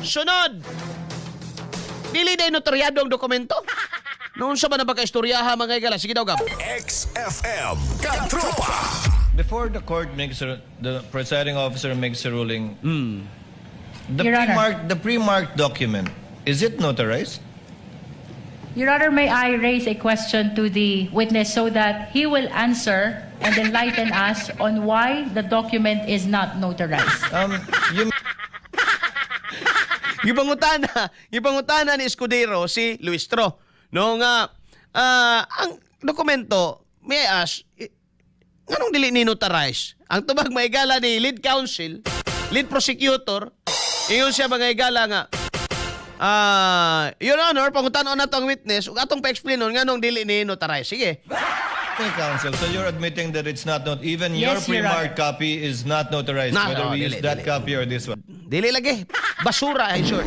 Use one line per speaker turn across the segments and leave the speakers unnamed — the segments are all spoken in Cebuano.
Sunod. Dili day notaryado ang dokumento. Noon sa ba na baka istoryaha, mga higala? Sige daw, Gab.
XFM Katropa.
Before the court makes a, the presiding officer makes a ruling, the
Your Honor.
pre-marked document, is it notarized?
Your Honor, may I raise a question to the witness so that he will answer and enlighten us on why the document is not notarized?
You
Gipangutana ni Escudero si Luistro. No nga ang dokumento, may I ask, nganong dili ni notarize? Ang tubag, maigala, ni lead counsel, lead prosecutor, ingon siya, mga higala, nga Your Honor, pangutanon nato ang witness ug atong pa-explain nganong dili ni notarize. Sige.
Counsel, so you're admitting that it's not not even your
Yes, Your
pre-marked copy is not notarized,
Na-
whether
oh,
we use
dili,
that
dili.
copy or this one.
Dili lagi. Basura in short.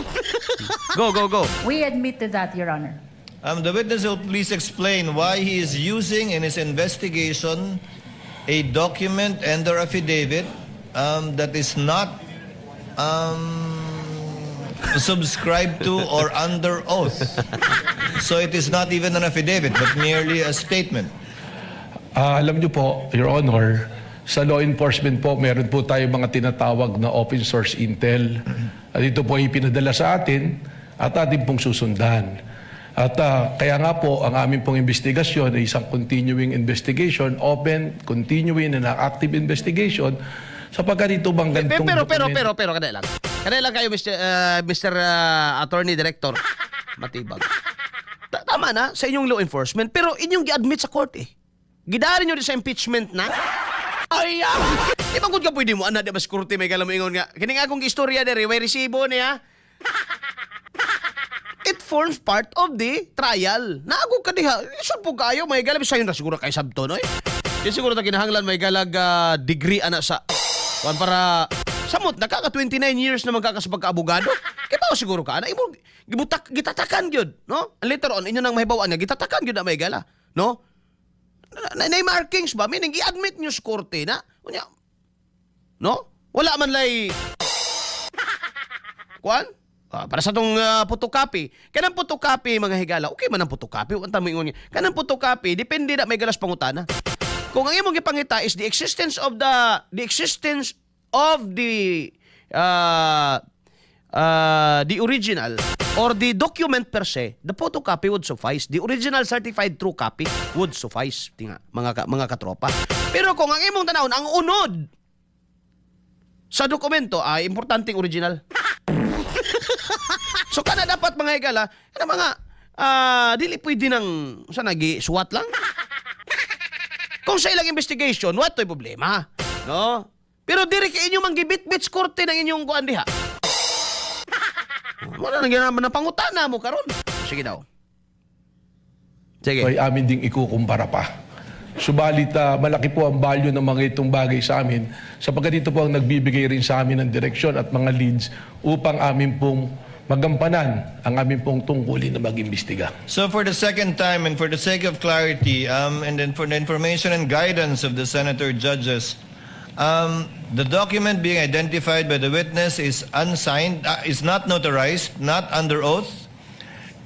Go, go, go.
We admit to that, Your Honor.
The witness will please explain why he is using in his investigation a document and or affidavit that is not subscribed to or under oath. So it is not even an affidavit, but merely a statement.
Alam niyo po, Your Honor, sa law enforcement po, meron po tayo mga tinatawag na open source intel. At ito po ay pinadala sa atin at atin pong susundan. At kaya nga po, ang aming pong investigasyon ay isang continuing investigation, open, continuing, and active investigation sapagkat ito bang
Pero
ganitong
pero pero
dokumento-
pero pero kadali lang. Kadali lang kayo, Mr. Mr. Attorney Director Matibag. Tama na sa inyong law enforcement, pero inyong gi-admit sa court eh. Gidari nyo din sa impeachment na. Ay, ah! Di ba gud ka pwede mo ana di ba sa korte may mo ingon nga kini nga akong istorya diri may resibo niya. It forms part of the trial. Naago ka diha. Isod po kayo, may galag sayo na siguro kay sabto, no? Eh? Di siguro ta kinahanglan may galag degree ana sa kuan para samot nakaka 29 years na magkakas pagka-abogado. Kay ba siguro ka ana imo gibutak gitatakan gyud, no? And later on inyo nang mahibaw-an nga gitatakan gyud na may gala, no? Na markings ba, meaning i-admit niyo sa korte na unya, no? Wala man lay kuan. Para sa tong photocopy. Kanang photocopy, mga higala, okay man ang photocopy, wa ta mo ingon nga. Kanang photocopy depende na may galas pangutana. Kung ang imong gipangita is the existence of the original or the document per se, the photocopy would suffice. The original certified true copy would suffice, tinga, mga katropa. Pero kung ang imong tanawon ang unod sa dokumento ay importanteng original. So kana dapat, mga higala, kana mga dili pwede nang sa nagi suwat lang. Kung sa ilang investigation, what to'y problema? No? Pero diri kay inyong manggibit-bit sa korte ng inyong kuan diha. Wala nang ginaman na pangutana mo karon. Sige daw. Sige.
Ay amin ding ikukumpara pa. Subalit malaki po ang value ng mga itong bagay sa amin sapagkat ito po ang nagbibigay rin sa amin ng direksyon at mga leads upang amin pong magampanan ang amin pong tungkulin na mag-imbestiga.
So for the second time and for the sake of clarity, and then for the information and guidance of the senator judges, the document being identified by the witness is unsigned, is not notarized, not under oath,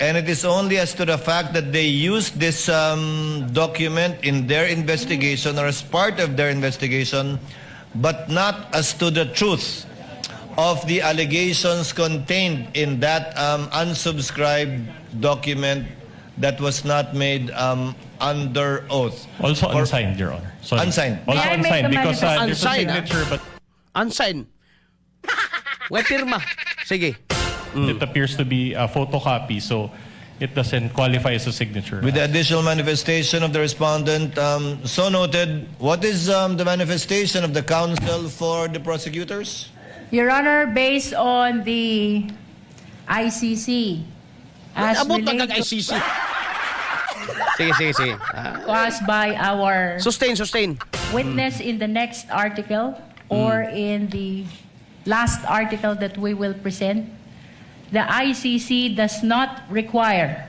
and it is only as to the fact that they used this document in their investigation or as part of their investigation, but not as to the truth of the allegations contained in that unsubscribed document that was not made under oath.
Also unsigned, Your Honor. Sorry.
Unsigned.
Also
May I make
unsigned
a
because there's a
Unsigned, ah?
signature, but
Unsigned. Way pirma. Sige.
it appears to be a photocopy, so it doesn't qualify as a signature.
With the additional manifestation of the respondent, so noted. What is the manifestation of the counsel for the prosecutors?
Your Honor, based on the ICC, as
Abot na
relayed
kag ICC. Sige, sige, sige.
To us by our
Sustain, sustain.
Witness in the next article or in the last article that we will present, the ICC does not require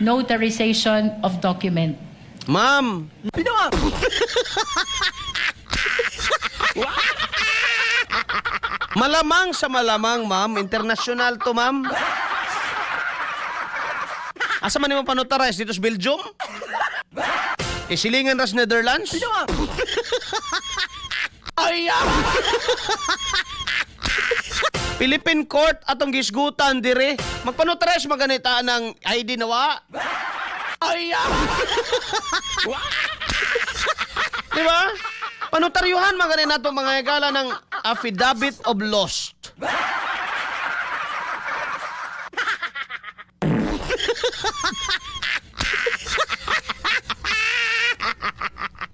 notarization of document.
Ma'am. Malamang sa malamang, ma'am, international to, ma'am. Asa man nimo panotarize dito sa Belgium? Isilingan ras Netherlands? Ay, ah! Philippine Court atong gisgutan dire. Magpanotarize maganita ng ID na wa. Ay, ah! Di ba? Panotaryuhan magani nato mga higala ng affidavit of lost.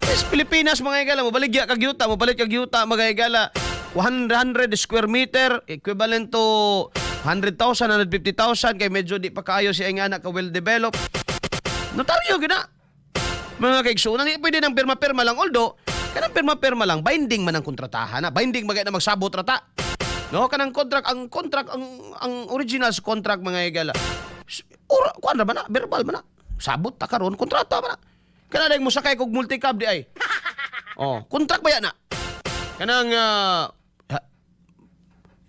Yes, Pilipinas mga higala, mobaligya kag yuta, mopalit kag yuta mga higala. 100 square meter equivalent to 100,000, 150,000 kay medyo di pa kaayo siya nga ka well developed. Notaryo gina. Mga kaigsunan, hindi pwede ng pirma-pirma lang. Although, kanang pirma-pirma lang, binding man ang kontratahan na. Binding magay na magsabot rata. No, kanang contract, ang contract, ang original sa contract mga higala. Ura, kuan ra ba na? Verbal man na. Sabot ta karon, kontrata ba na? Kana mo sakay kog multicab di ay. Oh, contract ba yan na? Kanang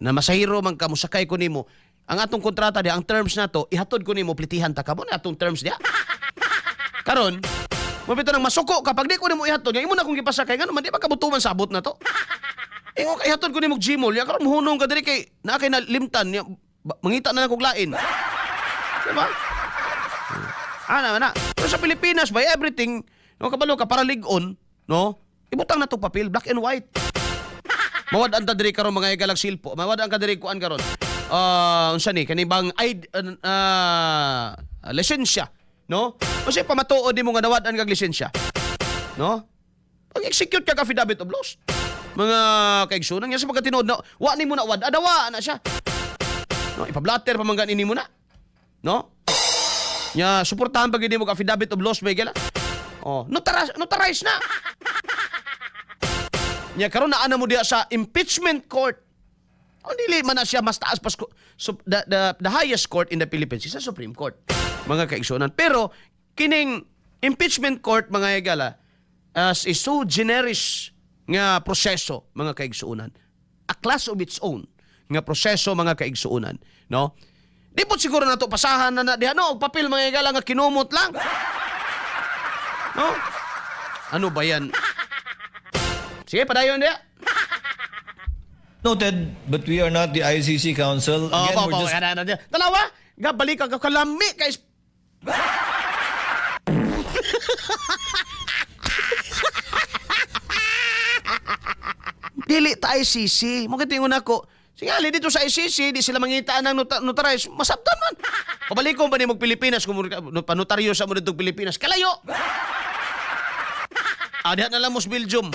na masahiro man ka mosakay ko nimo. Ang atong kontrata di ang terms nato, ihatod ko nimo plitihan ta ka mo na atong terms diha. Karon, mabito nang masuko kapag di ko nimo ihatod, nga imo na kong gipasakay ngano man di ba kabutuman sabot na to. Ingon ka ihatod ko nimo og Gmall, ya karon muhunong ka diri kay naa kay nalimtan ya, mangita na lang kog lain. Diba? Ana na. Pero sa Pilipinas by everything, no kabalo ka para lig-on, no? Ibutang na tong papel, black and white. Mawad-an ta diri karon mga higalag silpo. Mawad-an ka diri kuan karon. Ah, unsa ni kani bang ID lisensya, no? Kasi pamatuod nimo nga nawad-an kag lisensya. No? Pag-execute ka affidavit of loss. Mga kaigsunan nga sa pagkatinuod na wa nimo na wad adawa na siya. No, ipablatter pa man gani nimo na. No? Nya suportahan pa gid nimo og affidavit of loss may gala. Oh, notarize, notarize na. Nya karon naa na mo diha sa impeachment court. O dili man na siya mas taas pas the highest court in the Philippines is the Supreme Court. Mga kaigsunan. Pero kining impeachment court mga higala as is so generous nga proseso mga kaigsuonan. A class of its own nga proseso mga kaigsuonan, no? Di po siguro na to pasahan na na diha no og papel mga higala nga kinumot lang. No? Ano ba yan? Sige, padayon diha.
Noted, but we are not the ICC counsel.
Oh,
Again,
po,
we're
po,
just
ano, ano, ano. Dalawa, gabalik ka kalami kay. Dili ta ICC. Mo kitingon ako. Sige, ali dito sa ICC, di sila mangitaan ng notarize. Masabtan man. Pabalikon pa ni mo Pilipinas kung panotaryo sa mo dito Pilipinas. Kalayo. Ah, diha na lang mo sa Belgium.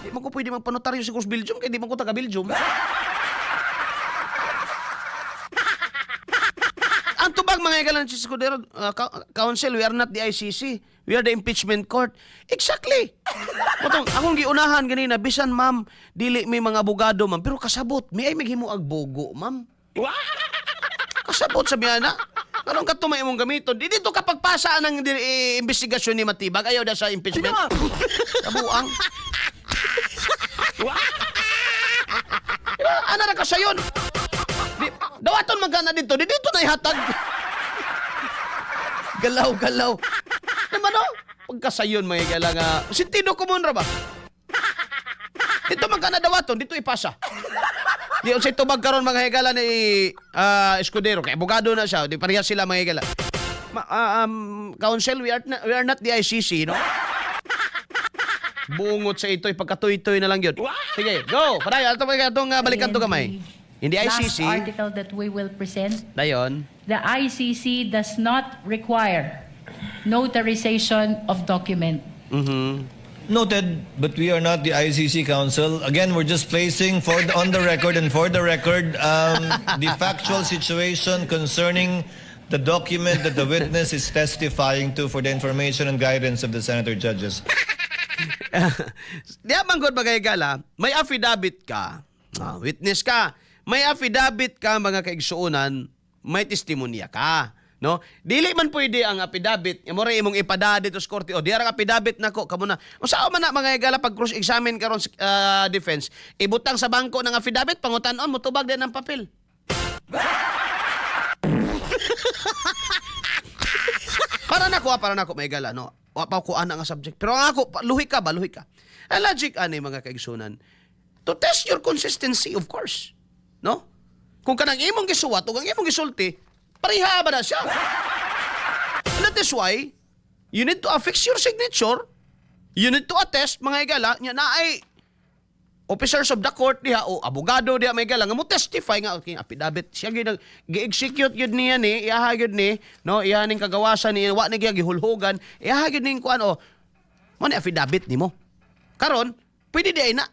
Di man ko pwede magpanotaryo sa Belgium kay di man ko taga Belgium. Ang tubag mga higala ng Escudero, counsel, we are not the ICC. We are the impeachment court. Exactly. Motong, akong giunahan ganina, bisan ma'am, dili may mga abogado ma'am, pero kasabot, may ay maghimo ag bogo, ma'am. Kasabot sa biyana. Anong kato may imong gamiton? Di dito kapag pasa ang investigasyon ni Matibag, ayaw na sa impeachment. Kabuang. Diba? Ana ra ka sayon. Di, dawaton man ka na dito, di dito na ihatag. Galaw, galaw. Naman no? Pagkasayon mga gala nga, sentido komon ra ba? Dito man ka na dawaton, dito ipasa. Di unsay tubag karon mga higala ni Escudero kay abogado na siya, di pareha sila mga higala. Counsel, we are not the ICC, no? Bungot sa ito'y pagkatuy-tuy na lang yun. Sige, go! Padayon, ato pa atong balikan to gamay. In the
Last
ICC,
article that we will present,
dayon,
the ICC does not require notarization of document.
Noted, but we are not the ICC counsel. Again, we're just placing on the record and for the record the factual situation concerning the document that the witness is testifying to for the information and guidance of the senator judges.
Di man gud mga higala, may affidavit ka, witness ka, may affidavit ka mga kaigsuonan, may testimonya ka. No? Dili man pwede ang affidavit. Mo ra imong ipada dito sa korte. O diara ang affidavit nako kamo na. Unsa man na, mga higala, pag cross examine karon sa defense, ibutang sa bangko ng affidavit, pangutan-on, motubag din ang papel. Para nako, para nako, may gala, no. Wa pa ko ana nga subject. Pero ang ako, luhi ka ba, luhi ka. Ang logic ani, mga kaigsunan, to test your consistency, of course. No? Kung kanang imong gisuwat ug ang imong gisulti, pareha ba na siya? And that is why you need to affix your signature. You need to attest, mga higala, nya naay officers of the court diha o abogado diha, may gala, nga mo testify nga, okay, affidavit siya gyud gi-execute gyud niya ni iyaha gyud ni, no, iyaha ning kagawasan ni, wa ni gyud gihulhugan, iyaha gyud ning kuan o mo ni affidavit nimo. Karon pwede di ay na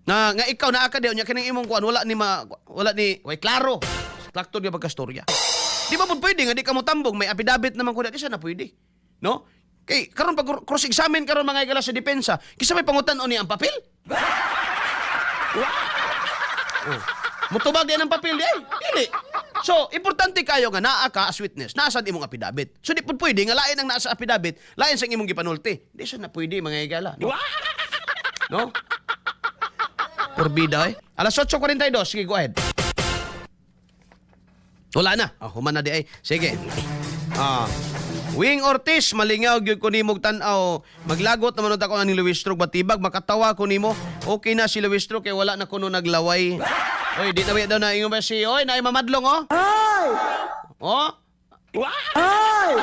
nga nga ikaw naa ka diha, nya kining imong kuan wala ni ma, wala ni way klaro, klaktod nga pagkastorya. Di ba pud pwede nga di ka mo tambong, may affidavit naman ko? Di siya na pwede, no? Kay karon pag cross examine karon, mga higala, sa depensa, kisa may pangutan-on ni ang papel. Oh. Mutubag din ang papel di ay. Dili. So, importante kayo nga naa ka as witness, naa sad imong affidavit. So di pud pwede nga lain ang naa sa affidavit, lain sa imong gipanulti. Di siya na pwede, mga higala. No? No? Porbida eh. Alas 8:42, sige, go ahead. Wala na. Oh, human na di ay. Sige. Ah. Wing Ortiz, malingaw gyud ko nimog tan-aw. Maglagot naman ako ani Luistro batibag makatawa ko nimo. Okay na si Luistro kay wala na kuno naglaway. Oy, di na ba daw na ingon ba si oy, naay mamadlong oh. Ay! Oh? Ay!